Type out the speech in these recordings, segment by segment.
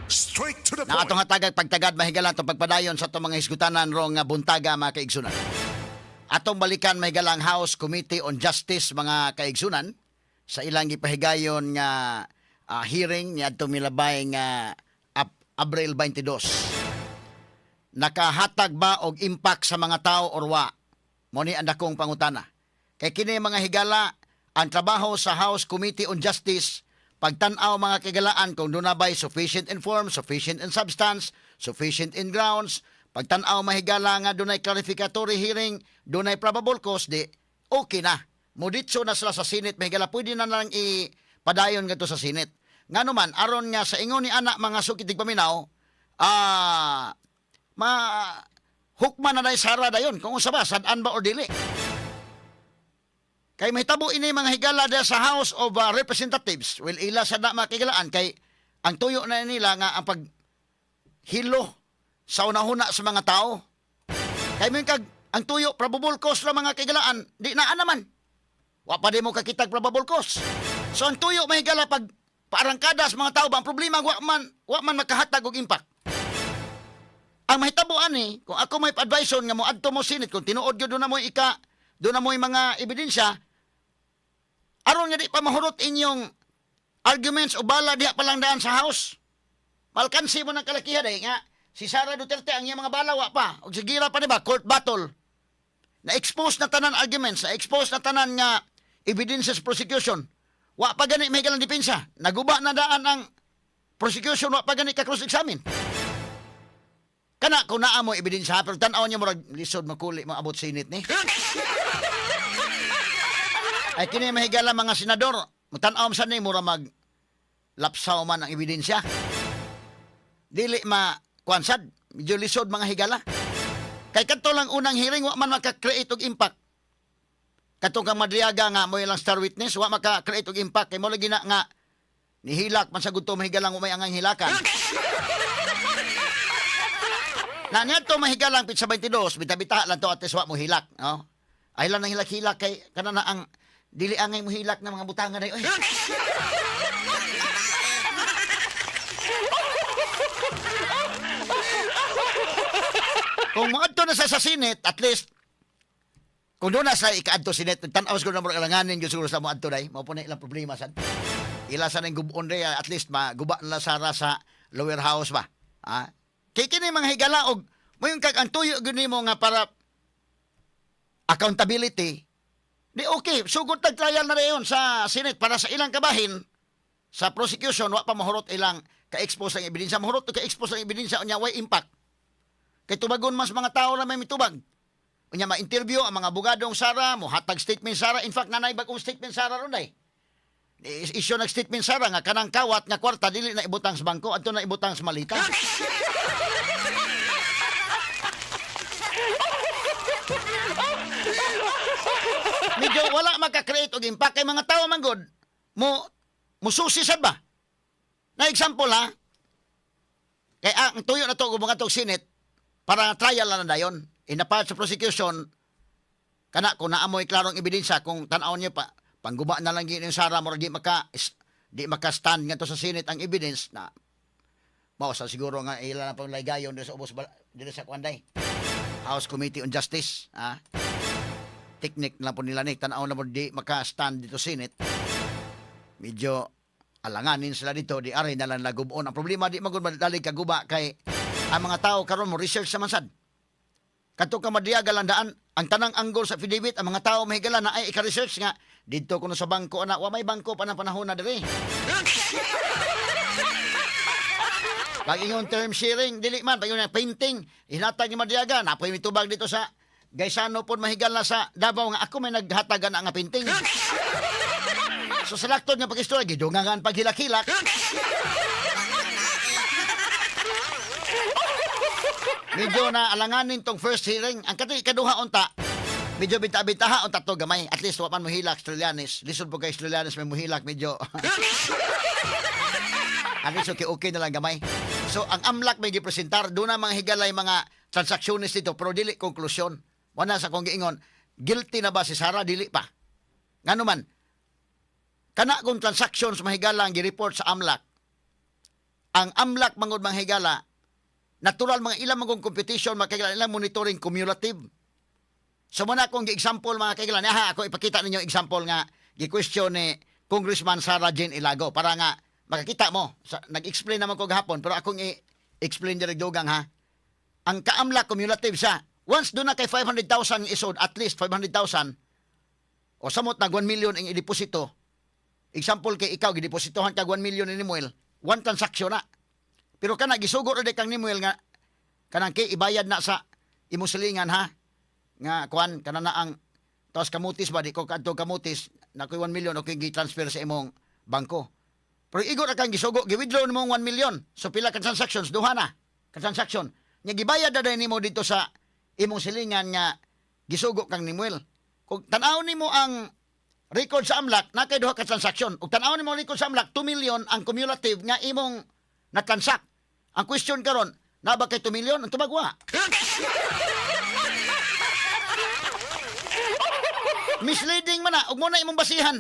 Straight to the Na point. atong hatagag pagtagad, mahigala, atong pagpadayon sa atong mga hisgutanan rong nga buntaga, mga kaigsunan. Atong balikan, mahigala, ang House Committee on Justice, mga kaigsunan, sa ilang gipahigayon nga hearing niadtong milabay nga Abril 22. Nakahatag ba og impact sa mga tao or wa? Mo ni ang dakong pangutana. Kay kini, mga higala, ang trabaho sa House Committee on Justice, pagtan-aw, mga kahigalaan, kung duna bay sufficient in form, sufficient in substance, sufficient in grounds, pagtan-aw, mahigala, nga dunay clarificatory hearing, dunay probable cause, di okay na. Muditso na sila sa Senate, mahigala, pwede na lang ipadayon ngadto sa Senate. Ngano man, aron nga sa ingon ni ana, mga suki tigpaminaw, ma hukman na day Sara dayon kung unsa ba, sad-an ba or dili. Kay mahitabo ini, mga higala, diha sa House of Representatives, well, ila sa na makigalaan kay ang tuyo na nila nga ang pag hilo sa unahuna sa mga tao. Kay min kag ang tuyo probable cause ra, mga kahigalaan, di naa naman. Wa pa di mo kakitag probable cause. So ang tuyo, mahigala, pag paarangkada sa mga tao ba, ang problema wa man makahatag og impact. Ang mahitabo ani, kung ako may advice nga mo adto mo Senate, kung tinuod gyud na mo ika, doon na mo mga ebidensya, aron nga di pa mahurot inyong arguments o bala diha pa lang daan sa House. Malkansi mo ng kalakihan eh, nga si Sara Duterte, ang iyang mga bala wa pa. Og sigira pa, di ba, court battle. Na-expose na tanan arguments, na-expose na tanan nga evidences prosecution. Wa pa gani may galang depensa. Naguba na daan ang prosecution, wa pa gani ka cross-examine. Kana kung naa mo ebidensya, pero tan-aw niya murag lisod makuli maabot Senate ni. Ay kini, mahigala, mga senador, mutan-aw sa ni mura mag lapsaw man ang ebidensya. Dili ma kuan sad, medyo lisod, mga higala. Kay kadto lang unang hearing, wa man maka-create og impact. Katong kang Madriaga nga mo ilang star witness, wa maka-create og impact kay mo lagi na nga nihilak man sa gudto, mahigalang, wa may angay hilakan. Na niadto, mahigalang, pitsa 22, bita-bita lang to at least wa mo hilak, no? Ay lang nang hilak-hilak kay kana na ang dili angay mo hilak na mga butangan day oy. Kung moadto na sa Senate, at least kung doon na sa ikaadto Senate, tan-aw siguro na mo alanganin gyud siguro sa moadto day, mao po na ilang problema sad. Ila sa nang gubon day, at least maguba na sara sa lower house ba. Ah, kay kini, mga higala, og moingon kag ang tuyo gyud nimo nga para accountability, di okay, sugod tag trial na dayon sa Senate para sa ilang kabahin sa prosecution, wa pa mahurot ilang ka-expose ang ebidensya, mahurot to ka-expose ang ebidensya, unya way impact. Kay tubagon mas mga tao na may mitubag. Unya ma-interview ang mga abogadong Sara, mo hatag statement Sara. In fact, nanay bagong statement Sara ron day. Issue nag statement Sara nga kanang kawat nga kwarta dili na ibutang sa bangko, adto na ibutang sa malita. Medyo wala maka-create og impact kay mga tao man gud mo mususi sad ba. Na example ha. Kay ang tuyo na to kung mga tog Senate para trial na na dayon. Inapat sa prosecution kana kung naa moy klarong ebidensya, kung tan-aw niyo pa pangguba na lang gid yung Sara, murag di maka stand ngadto sa Senate ang evidence na mao sa siguro nga ila na pang laygayon diri sa ubos diri sa kuanday House Committee on Justice, ah, technique na po nila ni tan-aw na mo di maka-stand dito Senate, medyo alanganin sila dito, di aray na lang lagubon. Ang problema, di magud madali kaguba kay ang mga tao karon mo research sa man sad. Kadto ka Madriaga lang daan ang tanang angle sa affidavit, ang mga tao, mahigala, na ay ika-research nga didto kuno sa bangko ana, wa may bangko pa ng panahon na diri. Pag ingon term sharing, dili man, pag ingon painting, hinatag ni Madriaga, napoy mitubag dito sa Gaisano pod, mahigal na, sa Davao nga ako may naghatagan nga painting. So sa laktod nga pag-istorya, gidungangan paghilak-hilak. Medyo na alanganin tong first hearing. Ang katoy ikaduha unta, medyo bita-bitaha unta to gamay. At least wa man mohilak Trillanes. Lisod po kay Trillanes may mohilak medyo. At least okay, okay na lang gamay. So ang AMLAC may gipresentar, doon na mga higalay mga transaksyones dito pero dili konklusyon. Wala sa kong giingon, guilty na ba si Sara? Dili pa. Ngano man, kana kung transactions, mahigala, ang gi-report sa AMLAC, Ang AMLAC mangod, mga higala, natural mga ilang mga computation, mga kahigalaan, ilang monitoring cumulative. So muna akong gi-example, mga kahigalaan, ha, ako ipakita ninyo example nga gi-question ni Congressman Sarah Jane Elago para nga makakita mo. Sa, nag-explain naman ko gahapon pero akong i-explain diri dugang, ha. Ang ka-AMLAC, cumulative siya. Once duna kay 500,000 isod, at least 500,000 o samot nag 1 million ang ideposito. Example kay ikaw gidepositohan kag 1 million ni Nemuel, one transaction na. Pero kana gisugo ra kang Nemuel nga kanang kay ibayad na sa imong silingan, ha, nga kuan kana na ang taas kamutis ba, di ko kadto kamutis na koy 1 million o koy gi-transfer sa imong bangko. Pero igo ra kang gisugo, gi-withdraw nimo ang 1 million. So pila ka transactions? Duha na ka transaction. Nya gibayad na nimo dito sa imong silingan nga gisugo kang Nemuel. Kung tan-aw nimo ang record sa AMLAC, na kay duha ka transaction. Ug tan-aw nimo ang record sa AMLAC, 2 million ang cumulative nga imong na-transact. Ang question karon, na ba kay 2 million? Ang tubag, wa. Misleading man na, ug mo na imong basihan.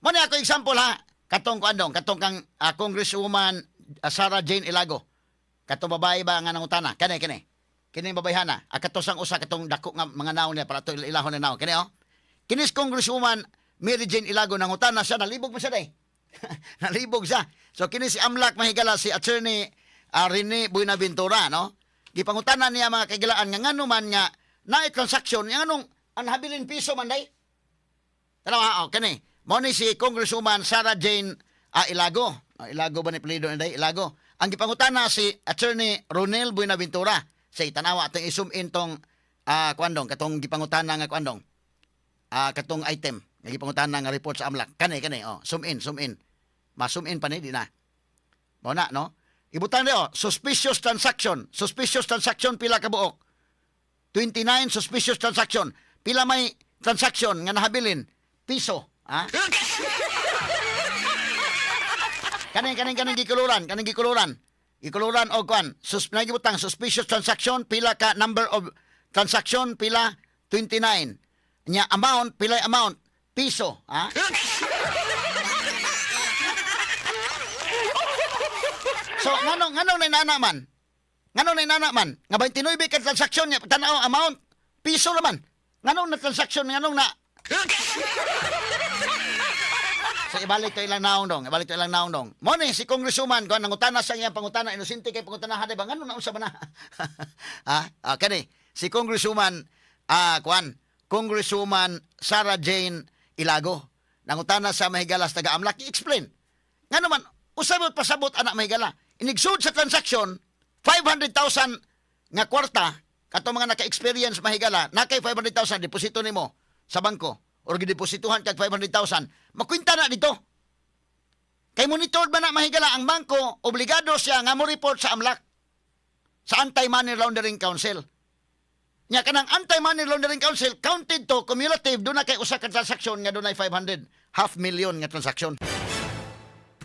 Mo na ako example, ha. Katong kuan dong, katong kang Congresswoman Sarah Jane Elago. Katong babae ba nga nangutana? Kani kini. Kini babayhana. Kato sang usa katong dako nga mga naon niya para to ilahon na naon. Kini oh. Kinis Congresswoman Mary Jane Elago, nangutana siya, nalibog mo siya day. Nalibog siya. So kini si AMLAC, mahigala, si Attorney Rene Buenaventura, no? Gipangutana niya, mga kagilaan, nga ngano man nga naay transaction nga nganong ang habilin piso man day. Tanawa, oh, kani. Mo ni si Congresswoman Sarah Jane Elago. Elago ba ni apelyido ni day? Elago. Ang gipangutana si Attorney Ronel Buenaventura. Say tanawa, atong i-zoom in tong kuandong katong gipangutana nga kuandong. Katong item nga gipangutana nga report sa AMLAC. Kani kani oh, zoom in, zoom in. Ma-zoom in pa ni di na. Mo na, no? Ibutang oh, suspicious transaction. Suspicious transaction pila ka buok? 29 suspicious transaction. Pila may transaction nga nahabilin? Piso. Ha? Kaning kaning kaning gikuluran, kaning gikuluran. Gikuluran og kuan. Nagibutang suspicious transaction, pila ka number of transaction, pila? 29. Nya amount, pila amount? Piso, ha? So nganong nainana man? Nganong nainana man? Nga 29 ka transaction niya, tanaw amount piso naman. Nganong na transaction, nganong na? So ibalik to ilang naong dong, ibalik to ilang naong dong. Mo ni si Congresswoman kuan nangutana sa iyang pangutana, inosente kay pangutana ha, ba ngano na unsa ba na? Ha? Ah, kani si Congresswoman kuan Congresswoman Sarah Jane Elago. Nangutana sa mahigalas taga AMLAC, i-explain. Ngano man usab pasabot anak, mahigala. Inigsud sa transaction 500,000 nga kwarta, kato mga naka-experience, mahigala, na kay 500,000 deposito nimo sa bangko or gideposituhan kag 500,000, makwinta na dito. Kay monitored ba na, mahigala, ang bangko, obligado siya nga mo report sa AMLAC, sa Anti-Money Laundering Council. Nya kanang Anti-Money Laundering Council counted to cumulative, duna kay usa ka transaction nga dunay 500, half million nga transaction.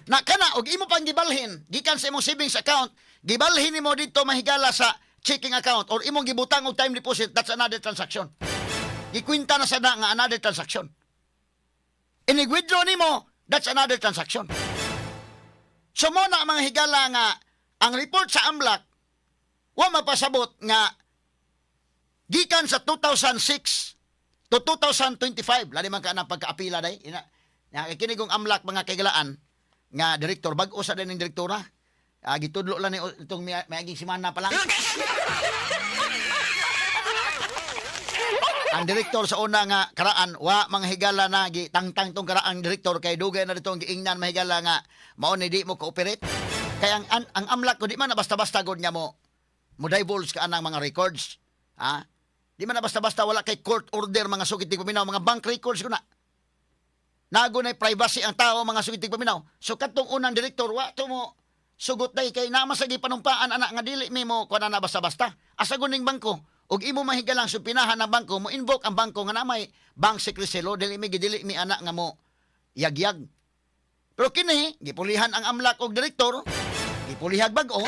Na kana og imo pang gibalhin gikan sa imong savings account, gibalhin nimo dito, mahigala, sa checking account or imong gibutang og time deposit, that's another transaction. Gikwinta na sa na nga another transaction. Inig-withdraw nimo, that's another transaction. So mo na mga higala nga ang report sa AMLAC wa mapasabot nga gikan sa 2006 to 2025 lali man ka na pagkaapila day ina nga kini kong AMLAC, mga kaigalaan, nga direktor, bag-o sa din ng direktora. Gitudlo lang ni itong miaging semana pa lang. Ang direktor sa una nga karaan wa mga higala na gitangtang tong karaang direktor kay dugay na ditong giingnan, mahigala, nga mao ni di mo cooperate. Kay ang AMLAC ko di man na basta-basta gud nga mo mo divulge ka anang mga records. Ha? Di man na basta-basta, wala kay court order, mga sugit paminaw, mga bank records ko na. Nago na privacy ang tao, mga sugit paminaw. So katong unang direktor wa to mo sugot day kay naa sa gipanumpaan anak nga dili mi mo kuan na basta-basta. Asa guning bangko ug imo mahigalang supinahan ng bangko, mo invoke ang bangko nga na may bank secrecy law, dili mi gidili mi anak nga mo yagyag. Pero kini gipulihan ang AMLAC og direktor, gipulihag bag-o.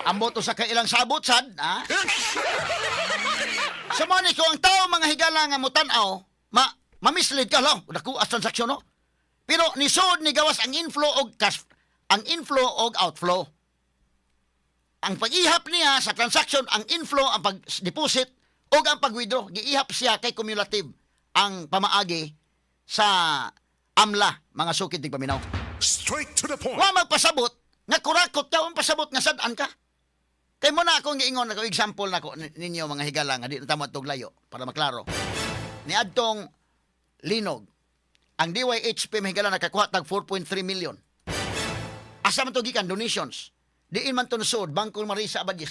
Ambot sa kay ilang sabot sad, ha? Sa mo ni ko ang tao, mga higala, nga mutan-aw, ma mamislead ka lo, dako as transaksyon, no. Pero nisod ni gawas ang inflow og cash, ang inflow og outflow. Ang pag-ihap niya sa transaction, ang inflow, ang pag-deposit og ang pag-withdraw, giihap siya kay cumulative ang pamaagi sa AMLA, mga sukid tigpaminaw. Straight to the point. Wa magpasabot nga kurakot ka, wa magpasabot nga sad-an ka. Kay mo na akong giingon ako example nako ninyo, mga higala, nga di na tamo atog layo para maklaro. Niadtong linog, ang DYHP, mga higala, nakakuha tag 4.3 million. Asa man to gikan? Donations. Diin man to nasud? Bangko Marisa Abadis.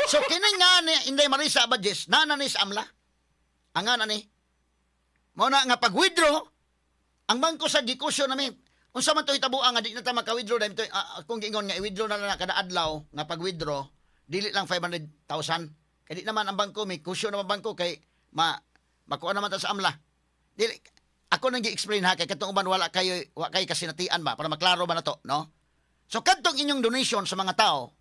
So kini nga ni Inday Marisa Abadis, nana ni sa AMLA. Ang nga na ni. Mao na nga pag-withdraw, ang bangko sa gikusyon nami. Unsa man to hitabuan nga di na ta maka-withdraw dahil to, kung giingon nga i-withdraw na lang na kada adlaw nga pag-withdraw, dili lang 500,000. Kay di naman ang bangko, may kusyon naman bangko kay makuha naman ta sa AMLA. Dili ako nang gi-explain ha, kay katong uban wala kayo, wa kayo kasinatian ba, para maklaro ba na to, no? So kadtong inyong donation sa mga tao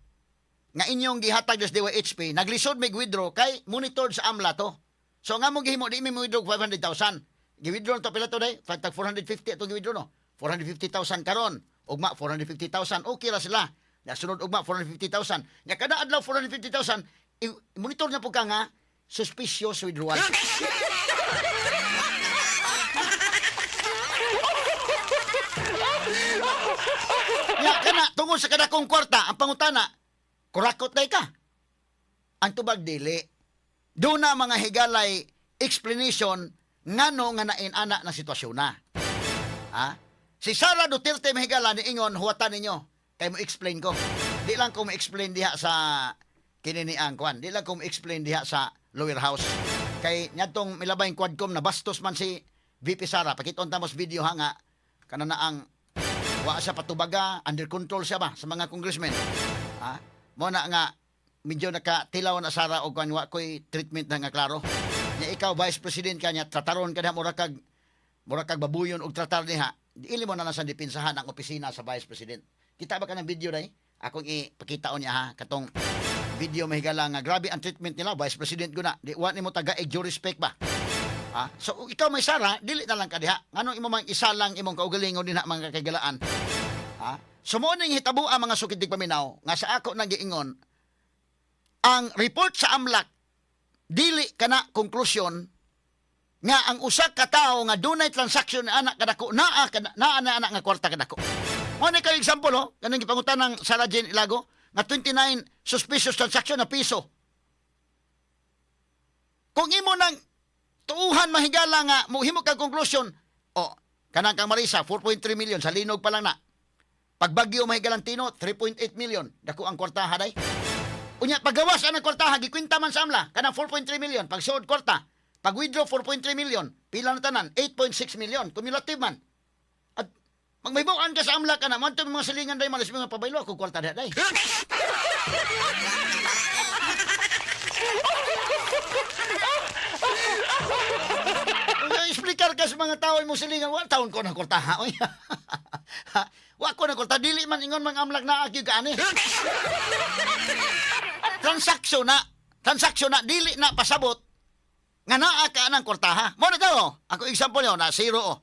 nga inyong gihatag sa DYHP, naglisod mig withdraw kay monitored sa AMLA to. So nga mo gihimo, di mi mo withdraw 500,000. Gi-withdraw to, pila to day? Tag 450 atong gi-withdraw, no. 450,000 karon, ugma 450,000, okay ra sila. Na sunod ugma 450,000. Nya kada adlaw 450,000, monitor na po ka nga suspicious withdrawal. Nya kana tungod sa kadakong kwarta, ang pangutana, kurakot day ka? Ang tubag, dili. Doon na, mga higalay, explanation ngano nga nain ana na sitwasyon na. Ha? Si Sara Duterte, mga higala, niingon, "Huwatan ninyo kay mo explain ko." Di lang ko mo-explain diha sa kini ni ang kwan. Di lang ko mo-explain diha sa lower house. Kay nyadtong milabay quadcom na bastos man si VP Sara. Pakiton ta mo sa video ha, nga kana na ang wa siya patubaga, under control siya ba sa mga congressmen. Ha? Mo na nga medyo nakatilaw na Sara og kan wa koy treatment na nga klaro. Nya ikaw vice president ka niya, trataron ka diha mura kag babuyon og tratar niha. Dili mo na lang sa depensahan ang opisina sa vice president. Kita ba ka ng video day? Akong ipakitaon niya ha, katong video, mahigala, nga grabe ang treatment nila, vice president ko na. Di wa nimo taga due respect ba? Ha? So kung ikaw may Sara, dili na lang ka diha. Nganong imo mang isa lang imong kaugalingon dinha, mga kaigalaan? Ha? So mo ning hitabo ang mga sukid paminaw nga sa ako nang giingon, ang report sa AMLAC dili kana konklusyon nga ang usa ka tawo nga dunay transaction na anak kadako naa na anak nga kwarta kadako. Mo ni kay example oh, kanang gipangutan ng Sarah Jane Ilago nga 29 suspicious transaction na piso. Kung imo nang tuuhan, mahigala, nga mohimo kag conclusion, oh, kanang kang Marisa 4.3 million sa linog pa lang na. Pagbagyo, mahigalang Tino, 3.8 million. Dako ang kwartaha day. Unya paggawas ang kwartaha, gikwenta man sa AMLA kanang 4.3 million, pag suod kwarta, pag withdraw 4.3 million, pila na tanan? 8.6 million cumulative man. At magmahibuan ka sa AMLA kana, man mga silingan day malis mga pabaylo ako kwarta day. Day. Unya, explicar ka sa mga tao imong silingan, wa taon ko ng kwartaha. Oy. Wa ko ng kwarta, dili man ingon mga AMLAC na gyud kaani. Transaksyon na, transaksyon na dili na pasabot nga naa ka ng kwartaha. Mo na daw, oh. Ako example niyo na zero oh.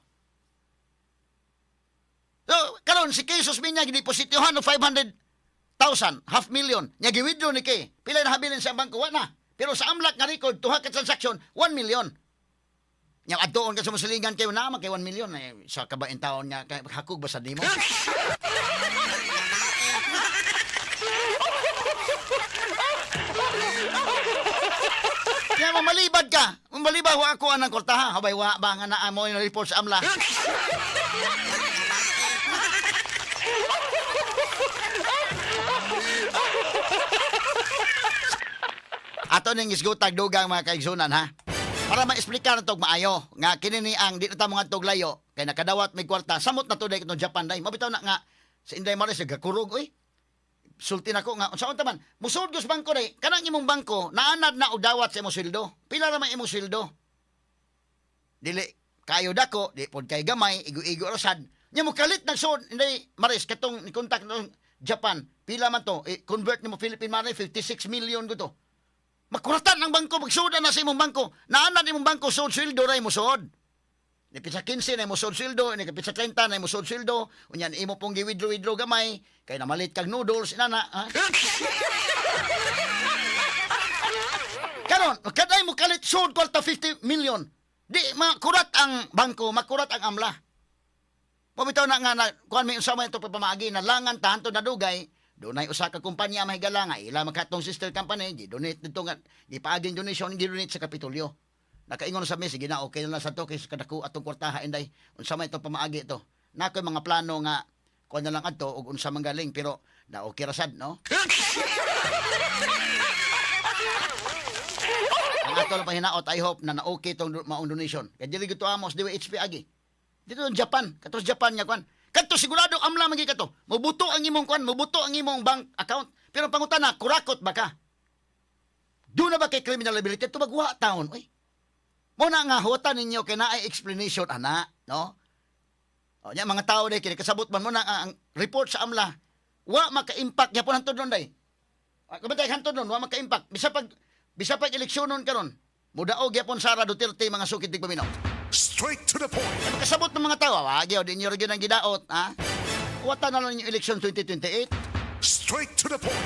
So, karon si Kay Susminya gidepositohan og 500,000, half million. Nya gi-withdraw ni Kay. Pila na habilin sa bangko? Wa na. Pero sa AMLAC nga record, tuha ka transaction, 1 million. Nya adtoon ka sa musilingan kayo na man kay 1 million eh, sa kabain taon nga kay hakog ba sa nimo? Nya mamalibad ka. Mamalibad, wa ako anang kwartaha. Habay wa ba nga naa mo yung report sa AMLA? Ato ning isgutag dugang, mga kaigsunan, ha. Para maexplikar na tog maayo nga kini ni ang di na ta mga tog layo kay nakadawat may kwarta samot na to day katong Japan day. Mabitaw na nga sa Inday Maris nagakurog oy. Sulti nako nga unsaon ta man musulod sa bangko day, kanang imong bangko naanad na og dawat sa imong sweldo. Pila ra man imong sweldo? Dili kayo dako, di pod kay gamay, igo-igo ra sad. Nya mo kalit nagsuod Inday Maris katong ni contact ng Japan. Pila man to? Eh, convert nimo Philippine money, 56 million ko to. Makuratan ang bangko, magsuda na sa imong bangko. Naanan imong bangko, suod sweldo ra imo suod. Ni pitsa 15 na imo suod sweldo, ni pitsa 30 na imo suod sweldo, unya imo pong gi-withdraw-withdraw gamay, kay namalit kag noodles, inana, ha? Karon, kaday mo kalit suod kwarta 50 million. Di makurat ang bangko, makurat ang AMLA. Pumitaw na nga na kuan may unsa man ito pamaagi na langan ta hantod na dugay, dunay usa ka kumpanya mahigala nga ila makatong sister company gi-donate didto nga gipaaging donation, gi-donate sa Kapitolyo. Nakaingon sa mi, sige na, okay na lang sa to kay sa kadako atong kwartaha, inday. Unsa man itong pamaagi ito? Nakoy mga plano nga kuan na lang adto og unsa man galing, pero na okay ra sad, no? Ang ato lang pahinaot, I hope na na-okay itong maong donation. Kaya dili gito amos, di HP agi. Dito ang Japan, kato sa Japan nga kwan. Kadto sigurado AMLA man gyud kato. Mubuto ang imong kwan, mubuto ang imong bank account. Pero ang pangutana, kurakot ba ka? Doon na ba kay criminal liability? Tubag wa taon, oy. Mo na nga huwatan ninyo kay naay explanation ana, no? O nya mga tao day kini kasabot man mo na ang report sa AMLA. Wa maka-impact gyapon hantod nun day. Ah, kabantay hantod nun, wa maka-impact. Bisa pag eleksyonon karon, mudaog gyapon Sara Duterte, mga sukid tigpaminaw. Straight to the point. Kasabot ng mga tao, wa gyud inyo ra gyud ang gidaot, ha? Wata na lang yung election 2028. Straight to the point.